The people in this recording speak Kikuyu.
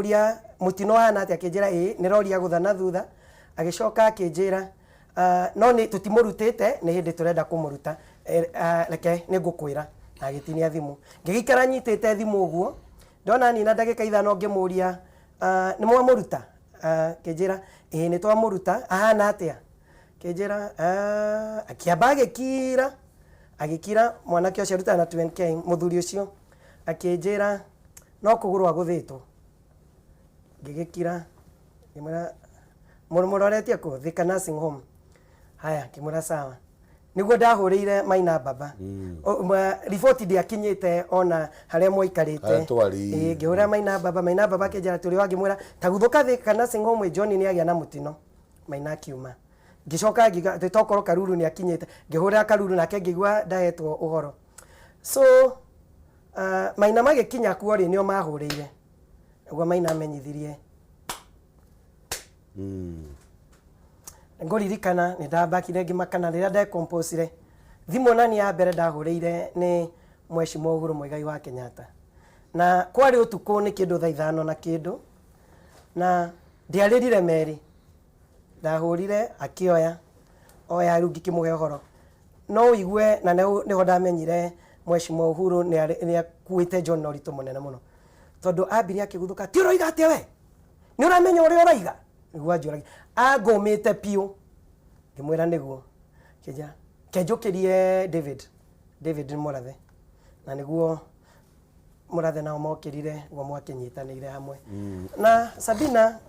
Ngĩmũria mũtino ũhana atĩa, akĩnjĩra ĩĩ nĩ rori yagũtha na thutha. Agĩcoka akĩnjĩra no nĩ tũtimũrutĩte, nĩ hĩndĩ tũrenda kũmũruta. Reke nĩ ngũkwĩra. Na agĩtinia thimũ. Ngĩgĩikara nyitĩte thimũ ũguo, ndona nina ndagĩka 5 ngĩmũria, nĩ mwamũruta? Akĩnjĩra ĩĩ nĩ twamũruta, ahana atĩa? Akĩnjĩra, akĩamba agĩkira, agĩkira mwanake ũcio arutaga na 2NK, mũthuri ũcio akĩnjĩra no kũgũrũ agũthĩtwo. Ngĩgĩkira, ngĩmwĩra mũroretie kũ? Thika Nursing Home. Haya, ngĩmwĩra sawa. Nĩguo ndahũrĩire Maina Baba. Riboti ndĩakinyĩte ona harĩa mwaikarĩte. Harĩa twarĩ. Ĩĩ, ngĩhũrĩra Maina Baba, Maina Baba akĩnjĩra tũrĩ o, ngĩmwĩra ta guthũka Thika Nursing Home John nĩ agĩa na mũtino. Maina akiuma. Ngĩcoka ngiuga atĩ tokorwo Karuru nĩ akinyĩte. Ngĩhũrĩra Karuru nake ngĩigua ndahetwo ũhoro. So Maina magĩkinya kuo rĩ, nĩo mahũrĩire. Nĩguo Maina amenyithirie. Ngũririkana nĩ ndambakire ngĩmakana rĩrĩa ndekomposire. Thimũ nani ya mbere ndahũrĩire nĩ Mheshimiwa Uhuru Muigai wa Kenyatta. Na kwarĩ ũtukũ nĩ kĩndũ thaa 5 na kĩndũ. Na ndiarĩrire merĩ. Ndahũrire akĩoya, oya rĩu ngĩkĩmũhe ũhoro. No ũigue na nĩho ndamenyire Mheshimiwa Uhuru nĩ akuĩte John na ũritũ mũnene mũno. Tondũ ambire akĩguthũka, ti ũroiga atĩa we? Nĩ ũramenya ũrĩa ũroiga? Nĩguo anjũragia. Angũmĩte biũ. Ngĩmwĩra nĩguo. Akĩnjĩra, reke njũkĩrie David. David nĩ mũrathe. Na nĩguo mũrathe nao mokĩrire, nĩguo mwakĩnyitanĩire hamwe. Na Sabina,